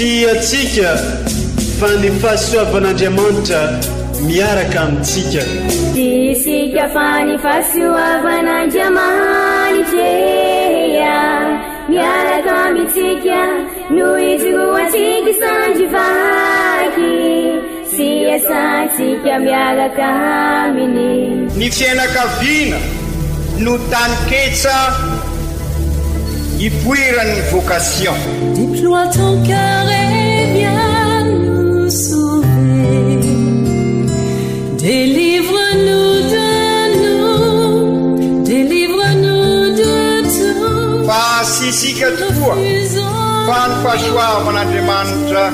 Tsy antsika fa ny fahasoavan'Andriamanitra miaraka amintsika. Tsy isika fa ny fahasoavan'Andriamanitra miaraka amintsika no ijoroantsika sandry vaky sy iasantsika miaraka aminy. Ny fiainakaviana no taninketsa ipoiran'ny vocation. Déploie ton cœur et viens nous sauver. Délivre-nous de nous, délivre-nous de tout. Fa tsy isika tokoa fa ny fahasoavan'Andriamanitra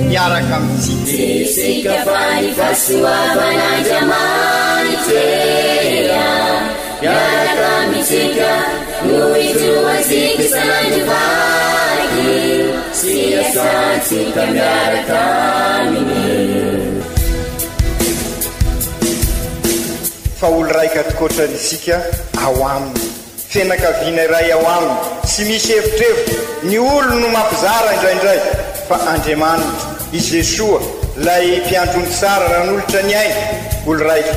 miaraka amintsika. Tsy isika fa ny fahasoavan'Andriamanitra miaraka amintsika no ijoroantsika isan'andro vaky sy iasantsika miaraka aminy. Fa olo raika tokoatra isika ao aminy. Fianakaviana iray ao aminy, tsy misy evitrevitra, ny olony no mampizara indraindray, fa Andriamanitra, i Jesoa, ilay mpiandry ondry tsara nanolotra ny ainy, olo raika,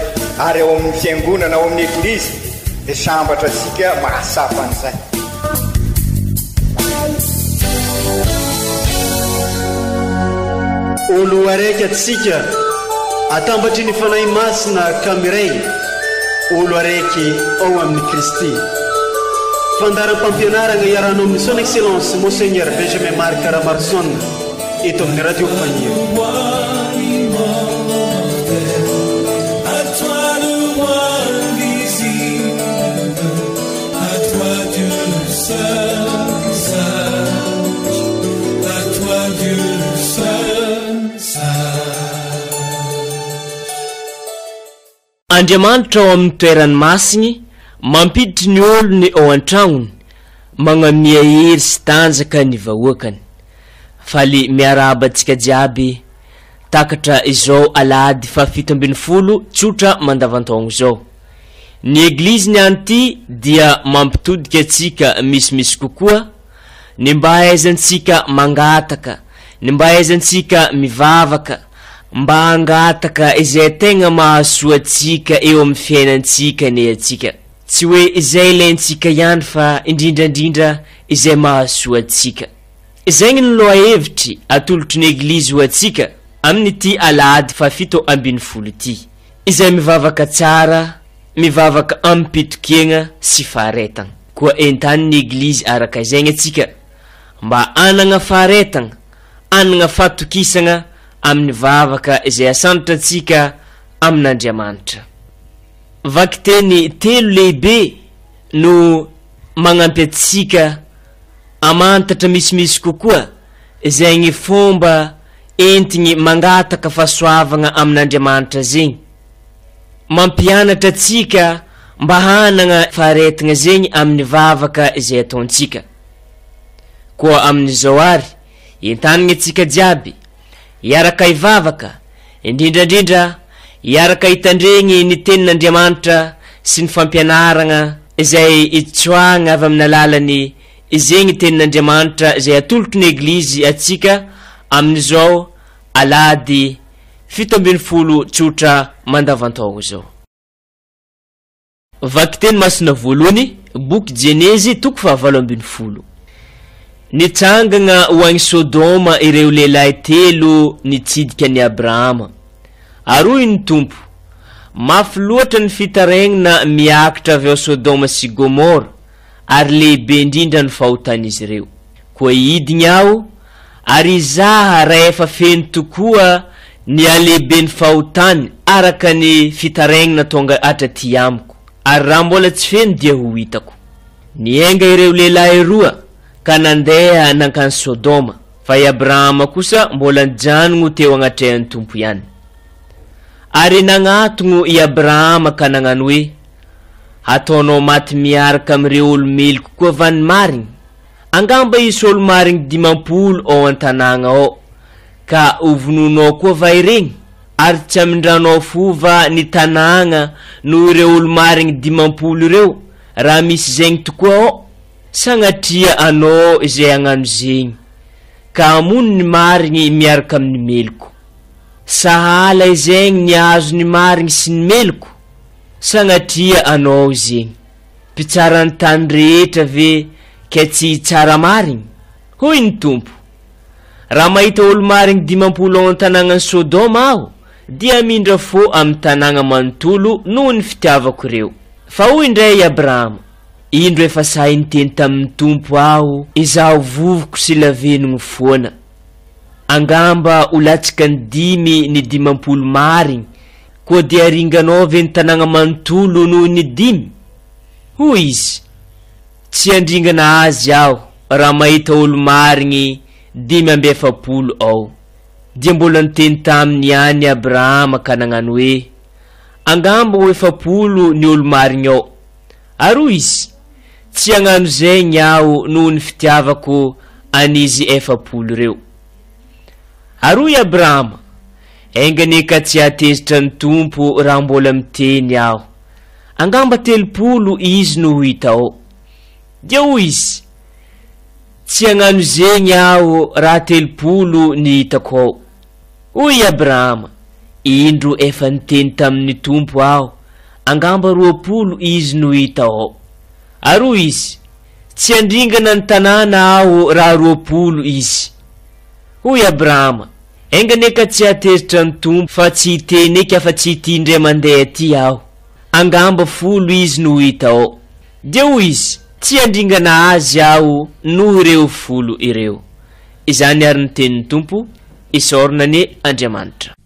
ary ao amin'ny Fiangonana, ao amin'ny Eglizy, dia sambatra isika mahatsapa an'izay. Olo araiky atsika, atambatry ny Fanahy Masina ka miray, olo araiky ao amin'i Kristy. Fandaharam-pampianaragna iarahanao amin'ny Son Excellence Monseigneur Benjamin Marc Ramaroson eto amin'ny Radio Faniry. Andriamanitra ao amin'ny toerany masigny, mampiditry ny olony ao an-tragnony, magnamia hery sy tanjaka ny vahoakany. Faly miarahaba antsika jiaby takatra izao alahady faha 17 tsotra mandavantaogno izao. Ny Eglizy ny anty dia mampitodika antsika misimisy kokoa ny mba hahaizantsika mangataka, ny mba hahaizantsika mivavaka, mba hangataka izay tegna mahasoa antsika eo amin'ny fiainantsika anie antsika. Tsy hoe izay ilaintsika ihany fa indrindrandrindra izay mahasoa antsika. Izay ny lohahevitry atolotry ny Eglizy ho antsika amin'ity alahady faha-17 ity. Izay mivavaka tsara, mivavaka amim-pitokiagna sy faharetagna. Koa entanin'ny Eglizy araka izegny antsika mba hanagna faharetagna, hanagna fahatokisagna amin'ny vavaka izay asandratra antsika amin'Andriamanitra. Vakiteny telo lehibe no magnampy antsika hamantatra misimisy kokoa zegny fomba entigny mangataka fahasoavagna amin'Andriamanitra zegny. Mampianatra antsika mba hanagna faharetagna zegny amin'ny vavaka izay ataontsika. Koa amin'izao ary, entanigny antsika jiaby hiaraka hivavaka, indrindrandrindra hiaraka hitandregny ny tenin'Andriamanitra sy ny fampianaragna izay itsoahagna avy amin'ny alalan'ny izegny tenin'Andriamanitra izay atolotry ny Eglizy antsika amin'izao alahady 17 tsotra mandavantaogno izao. Vakiteny masina voalohany, boky Jenezy toko faha-18. Nitsangana ho agny Sodoma ireo lehilahy telo nitsidika an'i Abrahama. Ary hoy ny Tompo, Mafy loatra ny fitarainana miakatra avy ao Sodoma sy Gomora, ary lehibe indrindra ny fahotan'izy ireo. Koa hidigny aho, ary hizaha raha efa feno tokoa ny halehiben'ny fahotany araka ny fitarainana tonga hatraty amiko, ary raha mbola tsy feno dia ho hitako. Nienga ireo lehilahy roa ka nandeha nankany Sodoma, fa i Abrahama kosa mbola nijanogno teo agnatrehan'ny Tompo ihany. Ary nagnatogno i Abrahama ka nagnano hoe, Hataonao maty miaraka amin'ireo olo-meloky koa va ny marigny? Angamba hisy olo-marigny 50 ao an-tanàgna ao, ka hovonoinao koa va iregny? Ary tsy hamindranao fo va ny tanàgna noho ireo olo-marigny 50 ireo, raha misy zegny tokoa ao? Sagnatria anao izay hagnano zegny. ka hamono ny marigny miaraka amin'ny meloko. Sahala izegny ny azo ny marigny sy ny meloko? Sagnatria anao zegny. Mpitsara ny tany rehetra ve ka tsy hitsara marigny? Hoy ny Tompo, Raha mahita olo-marigny 50 ao an-tanàgnan'i Sodoma aho, dia hamindra fo amin'ny tanàgna manontolo noho ny fitiavako ireo. Fa hoy indray i Abrahama, Indro efa sahy niteny tamin'ny Tompo aho, izaho vovoko sy lavenogno foana. Angamba ho latsaka ny dimy ny 50 marigny, koa dia ringanao ve ny tanàgna manontolo noho ny dimy? Hoy izy, Tsy handringana azy aho raha mahita olo-marigny 45 ao. Dia mbola niteny taminy ihany Abrahama ka nagnano hoe, Angamba ho 40 ny olo-marigny ao. Ary hoy izy, Tsy hagnano zegny aho noho ny fitiavako an'izy 40 ireo. Ary hoy Abrahama, Enga anie ka tsy hahatezitra ny Tompo raha mbola miteny aho. Angamba 30 izy no ho hita ao. Dia hoy izy, Tsy hagnano zegny aho raha 30 ny hitako ao. Hoy i Abrahama, Indro efa niteny tamin'ny Tompo aho, angamba 20 izy no hita ao. Ary hoy izy, Tsy handringana ny tanàna aho raha 20 izy. Hoy Abrahama, Enga anie ka tsy hahatezitra ny Tompo fa tsy hiteny eky afa-tsy ity indray mandeha ity aho. Angamba 10 izy no hita ao. Dia hoy izy, Tsy handringana azy aho noho ireo 10 ireo. Izany ary ny tenin'ny Tompo, isaorana anie Andriamanitra.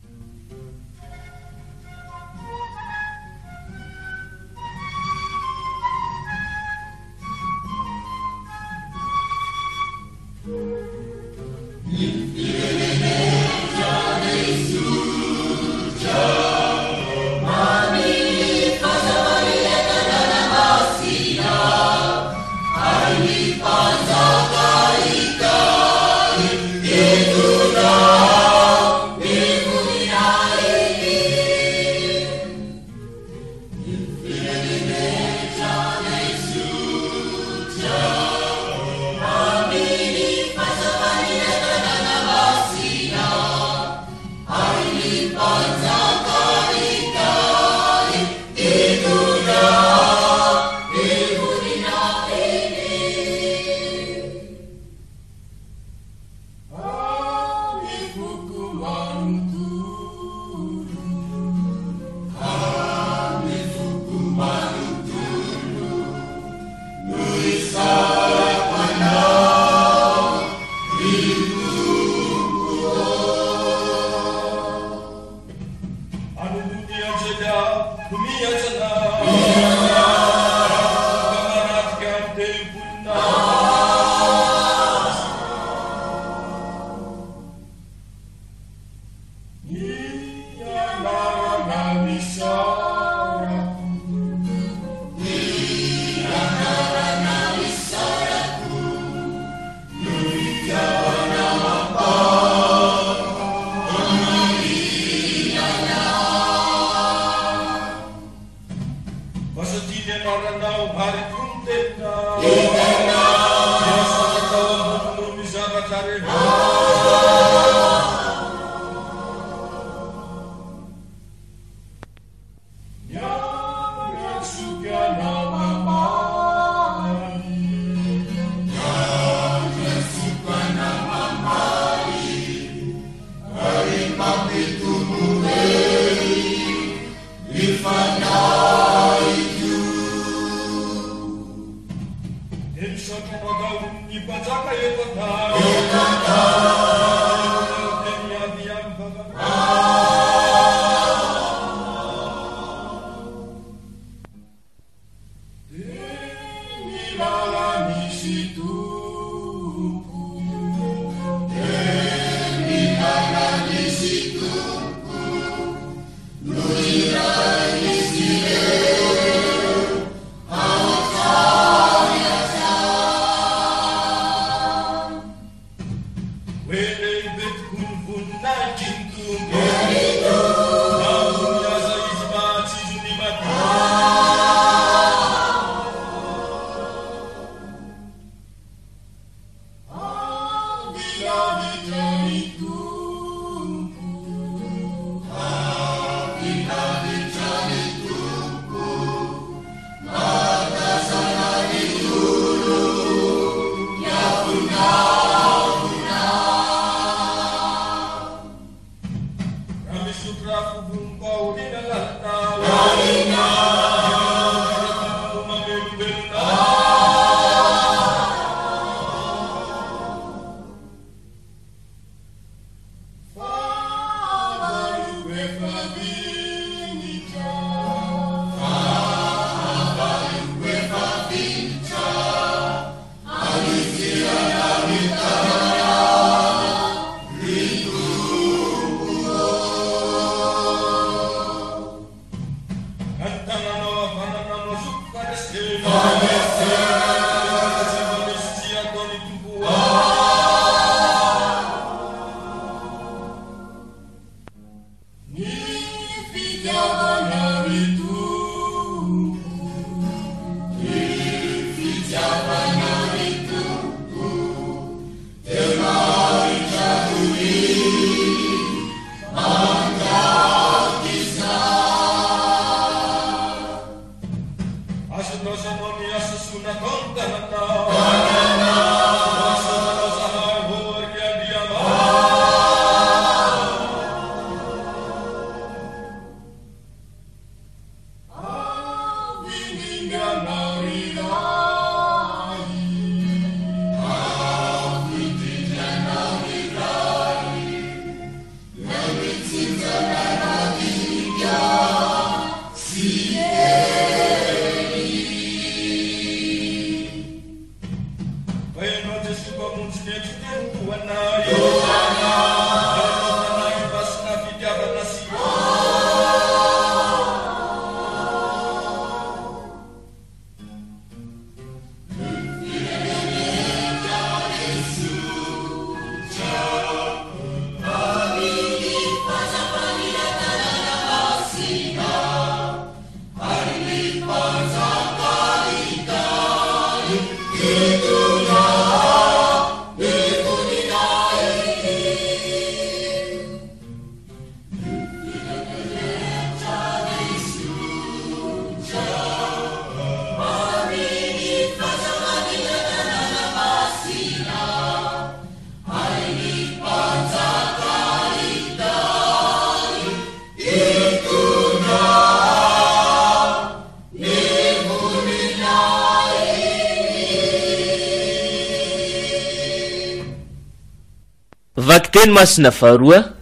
Vakiteny masina faharoa,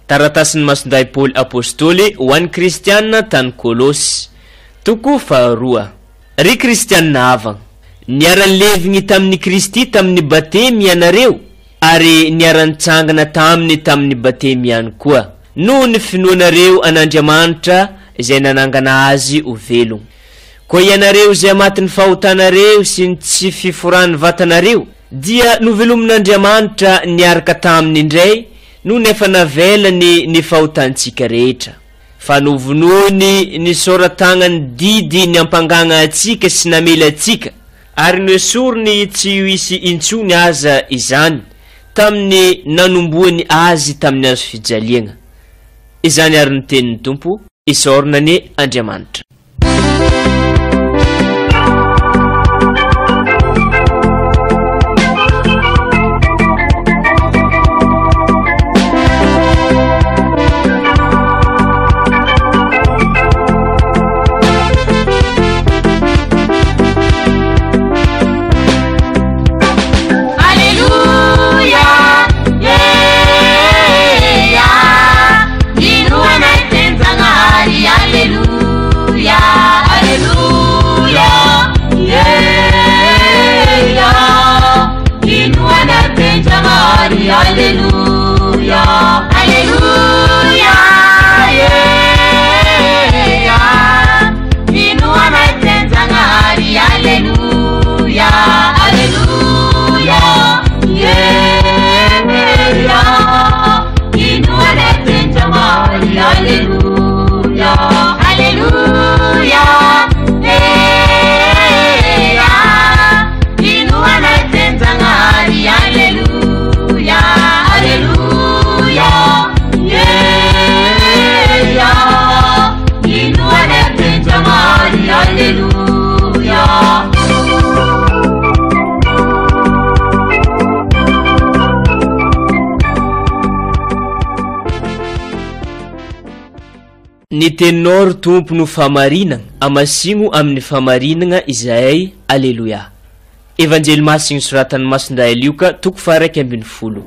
taratasin'i Masindahy Paoly Apostoly ho an'ny kristiana tany Kolosy, toko faharoa. Ry kristiana havagna, niara-nilevigny tamin'i Kristy tamin'ny batemy ianareo ary niara-nitsangana taminy tamin'ny batemy ihany koa, noho ny finoanareo an'Andriamanitra izay nanangana azy ho velogno. Koa ianareo izay matin'ny fahotanareo sy ny tsy fiforan'ny vatanareo, Dia novelomin'Andriamanitra niaraka taminy indray nony efa navelany ny fahotantsika rehetra. Fa novonoiny ny sora-tagnany didy niampangagna antsika sy namely antsika, ary noesoriny tsy ho hisy intsony aza izany, tamin'ny nanomboany azy tamin'ny hazo fijaliagna. Izany ary ny tenin'ny Tompo. Isaorana anie Andriamanitra. Ny teninao ry Tompo no fahamarinagna, amasigno amin'ny fahamarinagna izahay. Aleloia. Evanjely Masigny soratan'i Masindahy Lioka toko faha-11.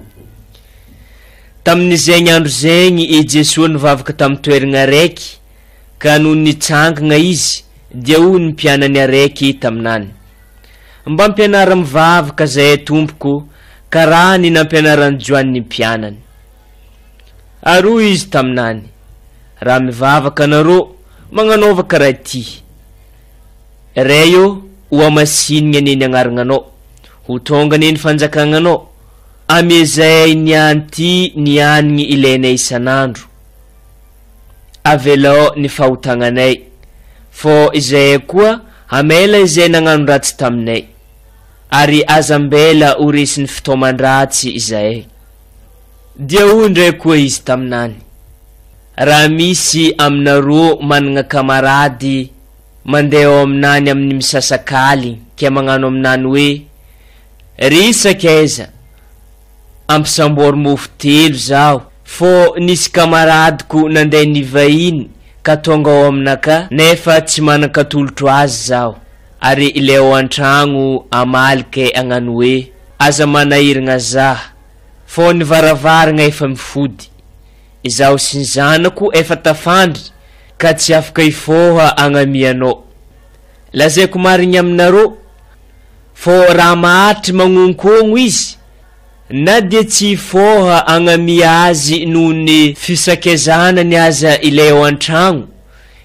Tamin'izegny andro zegny i Jesoa nivavaka tamin'ny toeragna araiky, ka nony nitsangagna izy, dia hoy ny mpianany araiky taminany, Mba ampianara mivavaka zahay Tompoko, karaha ny nampianaran'i Joany ny mpianany. Ary hoy izy taminany, Raha mivavaka anareo, magnanaova karaha ty, Ray ô! Hohamasinigna anie ny agnaragnanao, ho tonga anie ny fanjakagnanao, amezay niany ty ny hanigny ilainay isan'andro. Avelao ny fahotagnanay, fô izahay koa hamela izay nagnano ratsy taminay. Ary aza ambela ho resin'ny fitaoman-dratsy izahay. Dia hoy indray koa izy taminany, Raha misy aminareo managna kamarady mandeha ao aminany amin'ny misasak'aligny ke magnano aminany hoe, Ry sakaiza, ampisamboaro mofo telo zaho, fô nisy kamaradiko nandeha nivahiny ka tonga ao aminakà, nefa tsy manan-katolotro azy zaho. Ary ilay ao an-tragno hamaly ke hagnano hoe, Aza manahiragna zah, fô ny varavaragna efa mifody. Izaho sy ny zanako efa tafandry ka tsy afaka hifoha agnamianao. Lazaiko marigny aminareo, fô raha maharitry magnonkogno izy, na dia tsy hifoha agnamia azy noho ny fisakezanany aza ilay ao an-tragno,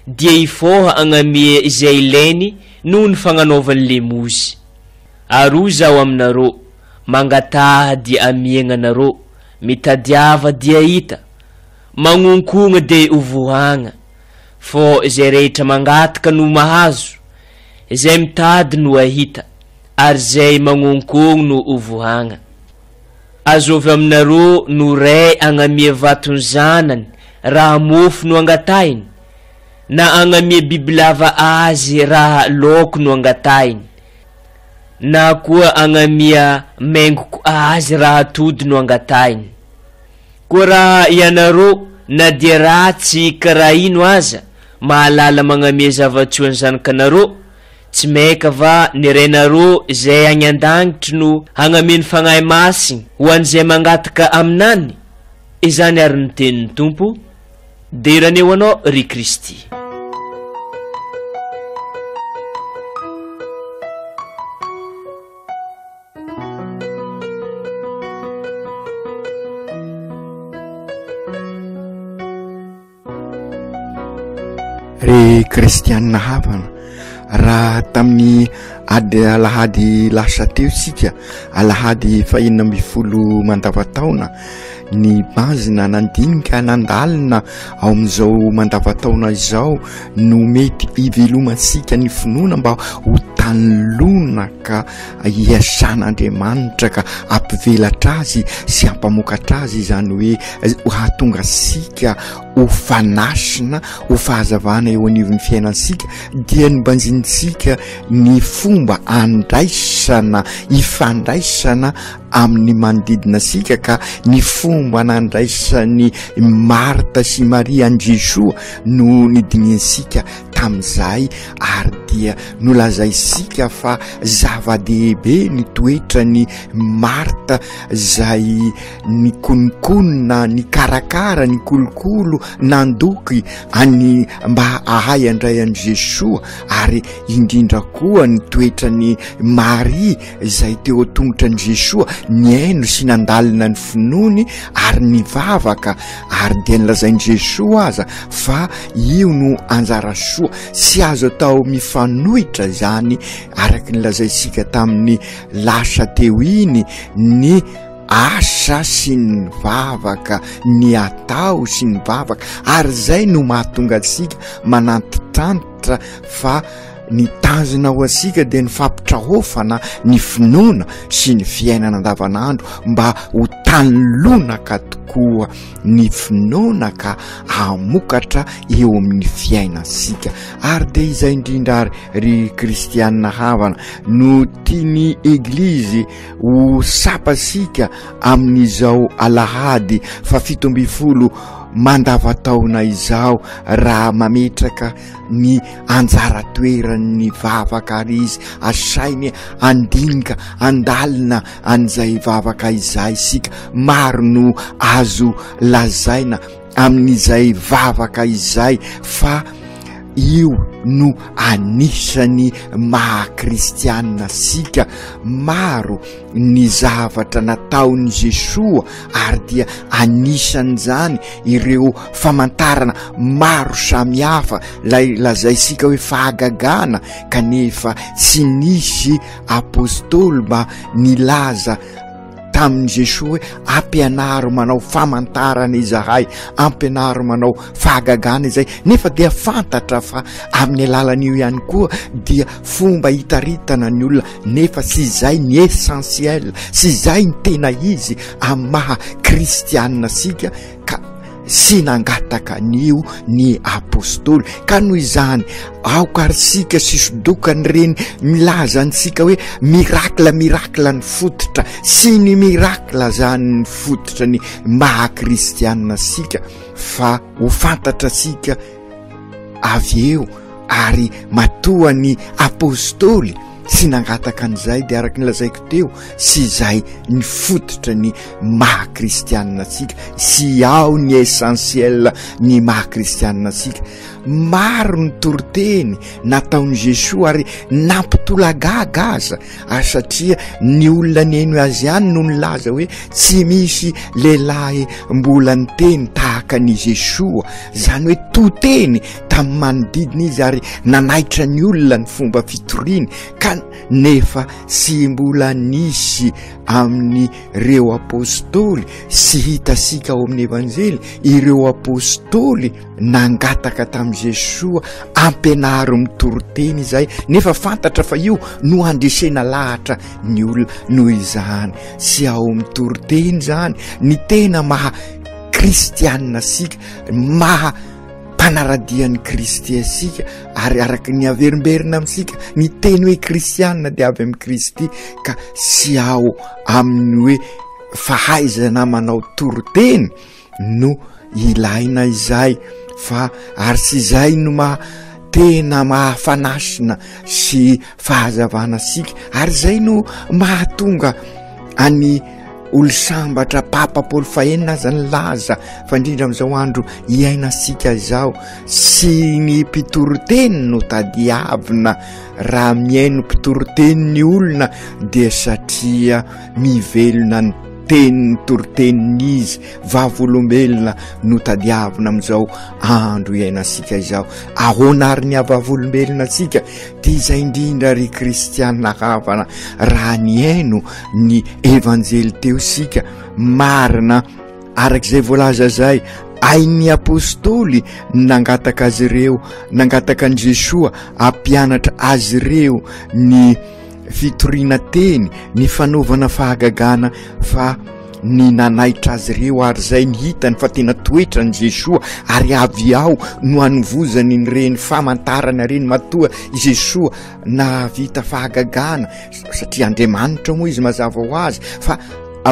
dia hifoha agnamia izay ilainy noho ny fagnanaovany lemozy. Ary hoy Zaho aminareo, Mangataha dia amiagna anareo, mitadiava dia hita, magnonkogna dia hovohagna. Fô izay rehetra mangataka no mahazo, izay mitady no hahita, ary izay magnonkogno no hovohagna. Azovy aminareo no ray agnamia vaton'ny zanany raha mofo no angatahiny, na agnamia bibilava azy raha laoko no angatahiny, na koa agnamia maingoko azy raha atody no angatahiny. Koa raha ianareo, na dia ratsy karaha ino aza, mahalala magnamia zava-tsoa ny zanakanareo, tsy maika va ny Rainareo izay agny an-dagnitry no hagnamia ny Fagnahy Masigny ho an'izay mangataka Aminany? Izany ary ny tenin'ny Tompo, Dera anie ho Anao, ry Kristy. Ry kristianina havana, raha tamin'ny ady alahady lasa teo isika, alahady fahenina ambin'ny folo mandavataona, ny banjina nandinika nandalina ao amin'izao mandavataona izao no mety hivelomantsika ny finoana mba ho tanolona ka hiasan'Andriamanitra ka hampivelatra azy sy hampamokatra azy izany hoe hahatonga antsika ho fanasina ho fahazavana eo anivon'ny fiainantsika dia ny banjinintsika ny fomba andraisana ifandraisana amin'ny manodidina antsika ka ny fomba nandraisan'i Marta sy Maria an'i Jesoa no nidinihintsika tamin'izay ary dia nolazaintsika fa zava-dehibe ny toetran'i Marta izay nikononkonona, nikarakara, nikolokolo, nandoky an'i mba hahay handray an'i Jesoa ary indrindra koa ny toetran'i Maria izay teo an-tongotra an'i Jesoa nihaino sy nandalina ny finoany ary nivavaka ary dia nilazain'i Jesoa aza fa io no anjara soa tsy azo atao mifanohitra izany araka ny lazaintsika tamin'ny lasa teo iny ny asa sy ny vavaka ny atao sy ny vavaka ary izay no mahatonga antsika manantitrantitra fa Ny tanjona ho antsika dia ny fampitraofana ny finoana sy ny fiainana andavanandro mba ho tany lonaka tokoa ny finoana ka hamokatra eo amin'ny fiainantsika. Ary dia izay indrindra ary ry kristianina havana no tian'ny Eglizy ho tsapantsika amin'izao alahady faha 17 mandavataona izao raha mametraka ny anjara toeran'ny vavaka ary izy asainy andinika andalina an'izay vavaka izay isika. Maro no azo lazaina amin'izay vavaka izay fa. Io no anisan'ny maha kristianina antsika. Maro ny zavatra nataon'i Jesoa ary dia anisan'izany ireo famantarana maro samihafa lay lazaintsika hoe fahagagana kanefa tsy nisy apôstôly mba nilaza tamin'i Jesoa hoe ampianaro manao famantarana izahay, ampianaro manao fahagagana izay, nefa dia fantatra fa amin'ny alalan'io ihany koa dia fomba hitaritana ny olona, nefa tsy izay ny essentiel, tsy izay ny tena izy amin'ny maha kristianina antsika ka sy nangataka an'io ny apostoly. Ka noho izany, aoka ary isika sy sodokan'ireny milaza antsika hoe miracle miracle ny fototra, sy ny miracle zany ny fototra ny maha kristianina antsika, fa ho fantatra antsika avy eo ary matoa ny apostoly tsy nangataka an'izay dia araka ny lazaiko teo sy izay ny fototra ny maha kristianina antsika sy ao ny essentiel ny maha kristianina antsika. Maro ny toriteny nataon'i Jesoa ary nampitolagaga aza, ary satria ny olona nihaino azy ihany no nilaza hoe tsy misy lehilahy mbola niteny tahaka an'i Jesoa, izany hoe to teny tamin'ny manodidina izy ary nanaitra ny olona ny fomba fitoriany, ka nefa tsy mbola nisy amin'ireo apôstôly sy hitasika ao amin'ny Evanjely ireo apôstôly nangataka tamin'i Jesoa ampianaro mitoriteny izay, nefa fantatra fa io no handresena lahatra ny olona. Noho izany tsy ao mitoriteny izany ny tena maha kristianina asika, maha mpanaradia an'i Kristy asika, ary araka ny averimberina amintsika ny teny hoe kristianina dia avy amin'i Kristy, ka tsy ao amin'ny hoe fahaizana manao toriteny no ilaina izay, fa ary tsy izay no maha tena mahafanasina sy fahazavana antsika, ary izay no mahatonga any olosambatra Papa Paoly fahenina aza nilaza fa indrindra amin'izao andro iainantsika izao, tsy ny mpitoriteny no tadiavina. Raha mihaino mpitoriteny ny olona dia satria mivelona ny tenin'ny toriteniny izy, vavolombelona no tadiavina amin'izao andro iainantsika izao. Ahoana ary ny havavolombelona antsika? Dia izay indrindra ry kristiana havana, raha nihaino ny evanjely teo isika, marina araka izay voalaza izay, hain'ny apostoly ny nangataka azy ireo, nangataka an'i Jesoa hampianatra azy ireo ny fitoriana teny, ny fanaovana fahagagana, fa ny nanaitra azy ireo ary izay ny hitany fa tena toetran'i Jesoa, ary avy ao no hanovozany ny reny famantarana ireny. Matoa i Jesoa nahavita fahagagana, satria Andriamanitra moa izy mazava ho azy, fa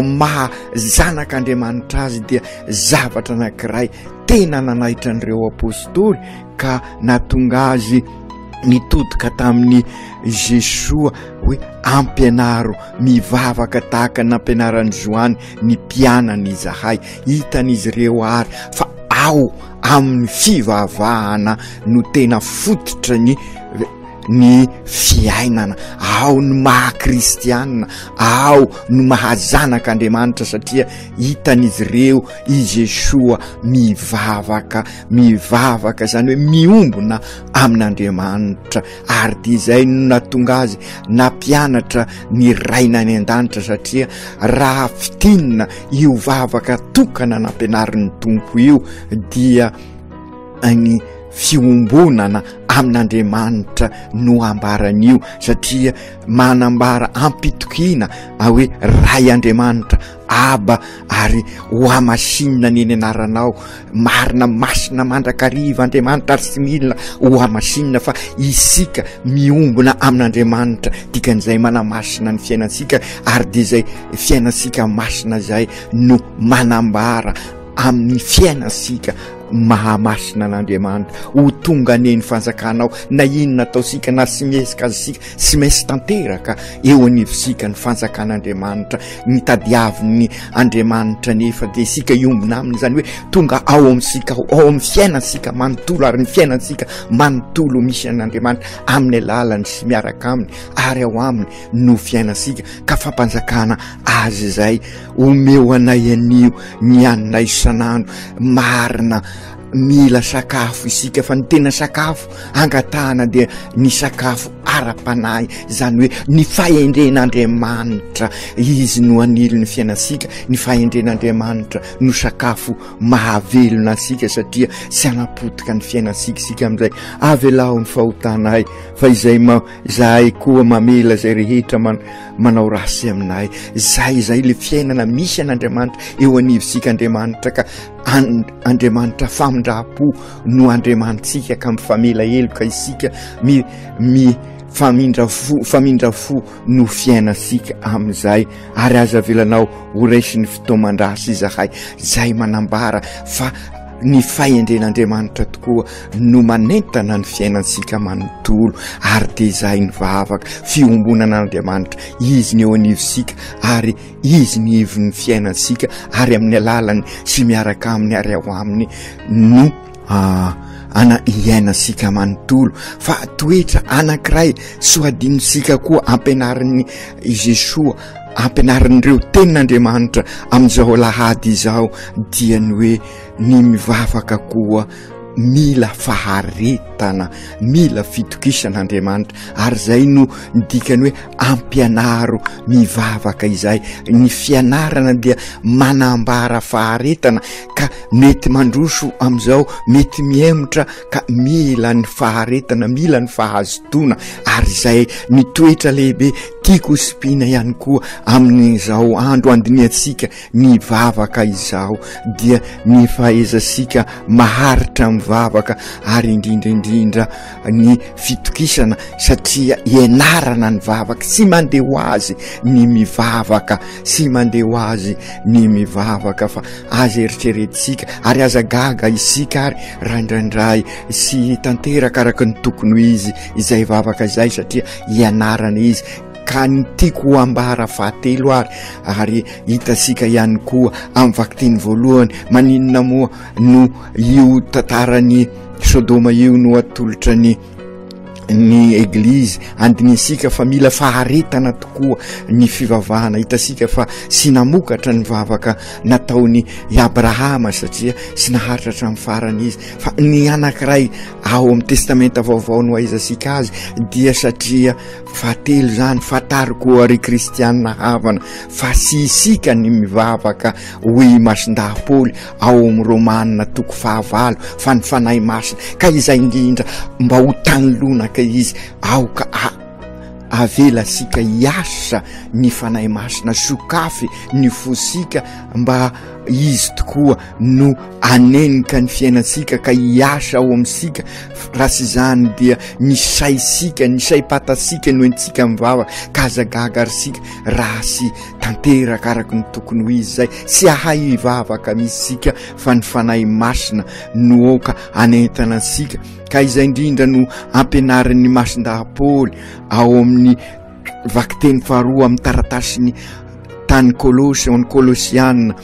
maha zanak'Andriamanitra azy dia zavatra anankiray tena nanaitra an'ireo apostoly ka nahatonga azy nitodika tamin'i Jesoa hoe ampianaro mivavaka tahaka nampianaran'i Joany ny mpianany izahay. Hitan'izy ireo ary fa ao amin'ny fivavahana no tena fototra ny ny fiainana, ao ny maha kristianina, ao no maha zanak'Andriamanitra, satria hitan'izy ireo i Jesoa mivavaka, mivavaka izany hoe miombona amin'Andriamanitra, ary dia izay no nahatonga azy nampianatra ny Rainy any an-danitra, satria raha fintinina io vavaka tokana nampianarin'ny Tompo io dia ny fiombonana amin'Andriamanitra no ambaran'io, satria manambara am-pitokiana hoe Ray Andriamanitra, Aba, ary ho hamasinina anie ny anaranao, marina masina mandrakariva Andriamanitra ary tsy mila ho hamasinina fa isika miombona amin'Andriamanitra, dikan'izay manamasina ny fiainantsika, ary dia izay fiainantsika masina izay no manambara amin'ny fiainantsika. mahamasina an'Andriamanitra. Ho tonga anie ny fanjakanao, na inona ataontsika na tsy miezaka aza isika, tsy maintsy tanteraka eo anivontsika ny fanjakan'Andriamanitra. Ny tadiavin'ny Andriamanitra anefa dia isika hiombona aminy, izany hoe tonga ao amintsika ao, ao amin'ny fiainantsika manontolo, ary ny fiainantsika manontolo misy an'Andriamanitra amin'ny alalany sy miaraka aminy ary ao aminy no fiainantsika, ka fampanjakana azy izay. Omeo anay anio ny haninay isan'andro. Marina, mila sakafo isika, fa ny tena sakafo angatahana dia ny sakafo ara-panahy, izany hoe ny fahendren'Andriamanitra. Izy no anilo ny fiainantsika. Ny fahendren'Andriamanitra no sakafo mahavelona antsika, satria tsy hanapotika ny fiainantsika isika amin'izay. Avelao ny fahotanay, fa izay ma Izahay koa mamela izay rehetra manao ratsy aminay. Izay izay le fiainana misy an'Andriamanitra eo anivontsika Andriamanitra ka Andriamanitra famindram-po no Andriamanitsika ka mifamela heloka isika, mi, mi famindra fo, famindra fo no fiainantsika amin'izay. Ary aza avelanao ho raisin'ny fitaoman-dratsy izahay, izay manambara fa ny fahendren'Andriamanitra tokoa no manentana ny fiainantsika manontolo, ary dia izay ny vavaka fiombonana an'Andriamanitra, Izy ny eo anivontsika ary Izy ny ivon'ny fiainantsika, ary amin'ny alalany sy miaraka aminy ary ao aminy no ana iainantsika manontolo. Fa toetra anankiray tsy ho adinontsika koa ampianarin'i Jesoa, ampianarin'ireo tenin'Andriamanitra amin'izao alahady izao, dia ny hoe ny mivavaka koa mila faharetana, mila fitokisana Andriamanitra, ary izay no ny dikany hoe ampianaro mivavaka izay. Ny fianarana dia manambara faharetana, ka mety mandroso amin'izao, mety mihemotra, ka mila ny faharetana, mila ny fahazotoana, ary izay ny toetra lehibe tiako hosimpiana ihany koa amin'izao andro andinihantsika ny vavaka izao, dia ny fahaizantsika maharitra mivavaka, ary indrindra indrindra ny fitokisana, satria ianarana ny vavaka, tsy mandeha ho azy ny mivavaka, tsy mandeha ho azy ny mivavaka, fa aza eritreretintsika ary aza gaga isika ary raha indraindray tsy tanteraka araka ny tokony ho izy izay vavaka izay, satria ianarana izy. Ka ny tiako ho ambara fahatelo ary, ary hitantsika ihany koa amin'ny vakiteny voalohany, maninona moa no io tantaran'i Sodoma io no atolotra ny ny eglizy? Andinihintsika fa mila faharetana tokoa ny fivavahana. Hitantsika fa tsy namokatra ny vavaka nataony i Abrahama, satria tsy naharitra hatramin'ny farany izy. Fa ny anankiray ao amin'ny Testamenta Vaovao no ahaizantsika azy, dia satria Fahatelo izany, fantaro koa ry kristiana havana fa tsy isika ny mivavaka hoy i Masindahy Paoly ao amin'ny Romana toko fahavalo fa ny Fanahy Masina, ka izay indrindra mba ho tany lonaka izy, aoka avelasika hiasa ny Fanahy Masina, sokafy ny fosika mba izy tokoa no hanenika ny fiainantsika ka hiasa ao amintsika. Raha tsy izany dia ny saintsika, ny saim-patantsika no entintsika mivavaka, ka aza gaga ary isika raha tsy tanteraka araka ny tokony ho izy izay. Tsy hahay hivavaka mihitsy isika fa ny Fanahy Masina no aoka hanentana antsika, ka izay indrindra no ampianarin'ny Masindahy Paoly ao amin'ny Vakiteny faharoa amin'ny taratasiny tany Kolosy, ao amin'ny Kolosiana,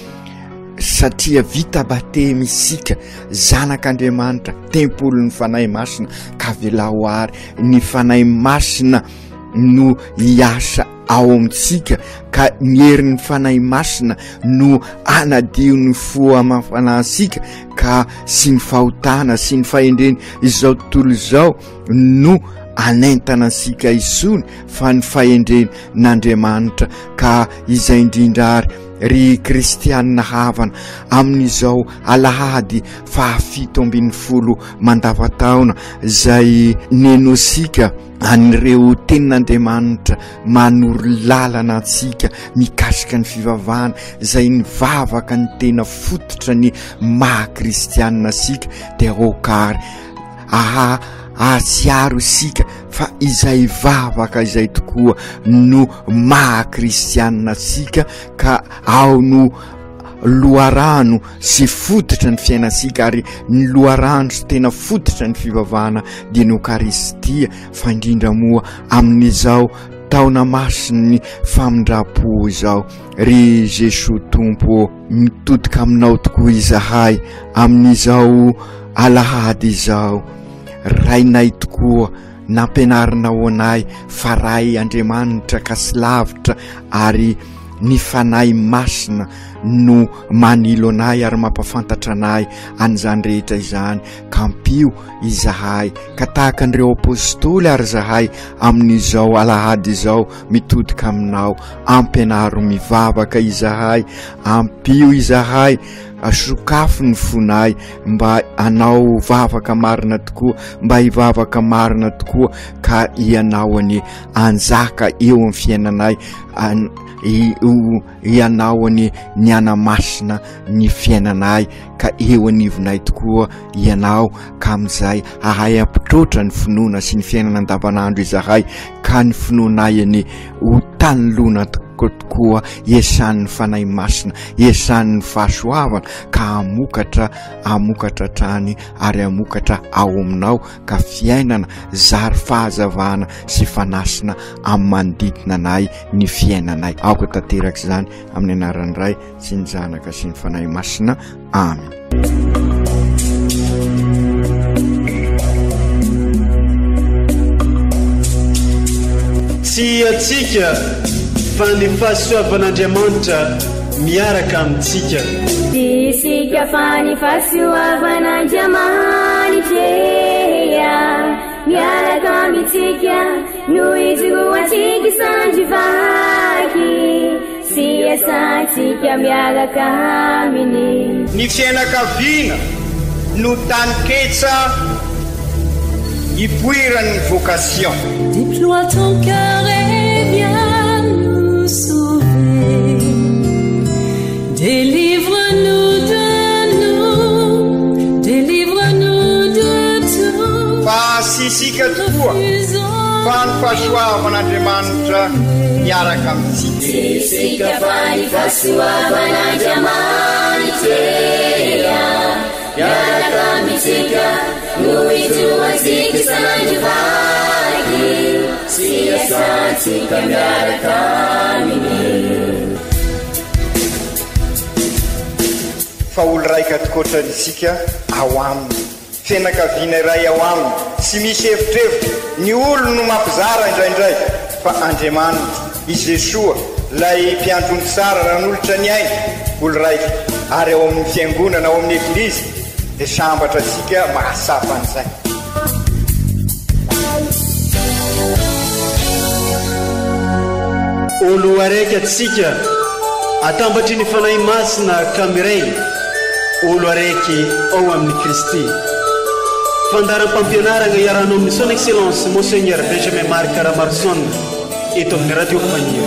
satria vita batemy isika, zanak'Andriamanitra, tempolin'ny Fanahy Masina, ka avelao àry ny Fanahy Masina no hiasa ao amintsika, ka ny herin'ny Fanahy Masina no hanadio ny fo amam-panahintsika, ka sy ny fahotana sy ny fahendrena izao tontolo izao no hanentana antsika intsony fa ny fahendren'Andriamanitra. Ka izay indrindra ary ry kristianina havana, amin'izao alahady fahafito ambin'ny folo mandavataona izay nenotsika an'ireo tenin'Andriamanitra manoro lalana antsika mikasika ny fivavahana, izay nivavaka ny tena fototra ny maha kristianina antsika, dia aoka ary Aha, ahatsiaro isika fa izay vavaka izay tokoa no maha kristianina antsika, ka ao no loharano sy fototra ny fiainantsika, ary ny loharano sy tena fototra ny fivavahana dia ny Eokaristia, fa indrindra moa amin'izao taona masin'ny famindram-po izao. Ry Jesoa Tompo ô, mitodika aminao tokoa izahay amin'izao alahady izao. Rainay tokoa, nampianarinao anay fa Ray Andriamanitra ka sy lavitra ary ny Fanahy Masina no manilo anay ary mampafantatra anay an'izany rehetra izany, ka ampio izahay ka tahaka an'ireo apostoly ary izahay amin'izao alahady izao mitodika aminao. Ampianaro mivavaka izahay, ampio izahay, sokafy ny fonay mba hanao vavaka marina tokoa, mba hivavaka marina tokoa, ka ianao anie anjaka eo amin'ny fiainanay, ianao anie ny hanamasina ny fiainanay, ka eo anivonay tokoa ianao, ka amin'izay hahay hampitroatra ny finoana sy ny fiainana andavanandro izahay, ka ny finoanay anie ho tanoloana tokoa, iasan'ny Fanahy Masina, iasan'ny fahasoavana, ka hamokatra, hamokatra hatrany ary hamokatra ao aminao, ka fiainana zary fahazavana sy fanasina amin'ny manodidina anay ny fiainanay. Aoka tanteraka izany amin'ny anaran'ny Ray sy ny Zanaka sy ny Fanahy Masina. Amen. Tsy antsika fa ny fahasoavan'Andriamanitra miaraka amintsika. Tsy isika fa ny fahasoavan'Andriamanitra miaraka amintsika no ijoroantsika sandry vaky sy iasantsika miaraka aminy. Ny fiainakaviana no taninketsa ipoiran'ny vocation. Déploie ton cœur et viens nous sauver. Délivre-nous de nous, délivre-nous de tout. Fa tsy isika tokoa fa ny fahasoavan'Andriamanitra miaraka amintsika. Tsy isika fa ny fahasoavan'Andriamanitra miaraka amintsika no ijoroantsika isan'andro vaky sy iasantsika miaraka aminy. Fa olo raika tokoatra isika ao aminy, fianakaviana iray ao aminy, tsy misy evitrevitra, ny olo no mampizara indraindray, fa Andriamanitra, i Jesoa, ilay mpiandry ondry tsara nanolotra ny ainy, olo raika, ary ao amin'ny fiangonana, ao amin'ny Eglizy, dia sambatra isika mahatsapa an'izay. Olo araiky atsika atambatry ny Fanahy Masina ka miray olo araiky ao amin'i Kristy. Fandaharam-pampianaragna iarahanao amin'ny Son Excellence Monseigneur Benjamin Marc Ramaroson eto amin'ny Radio Fagniry.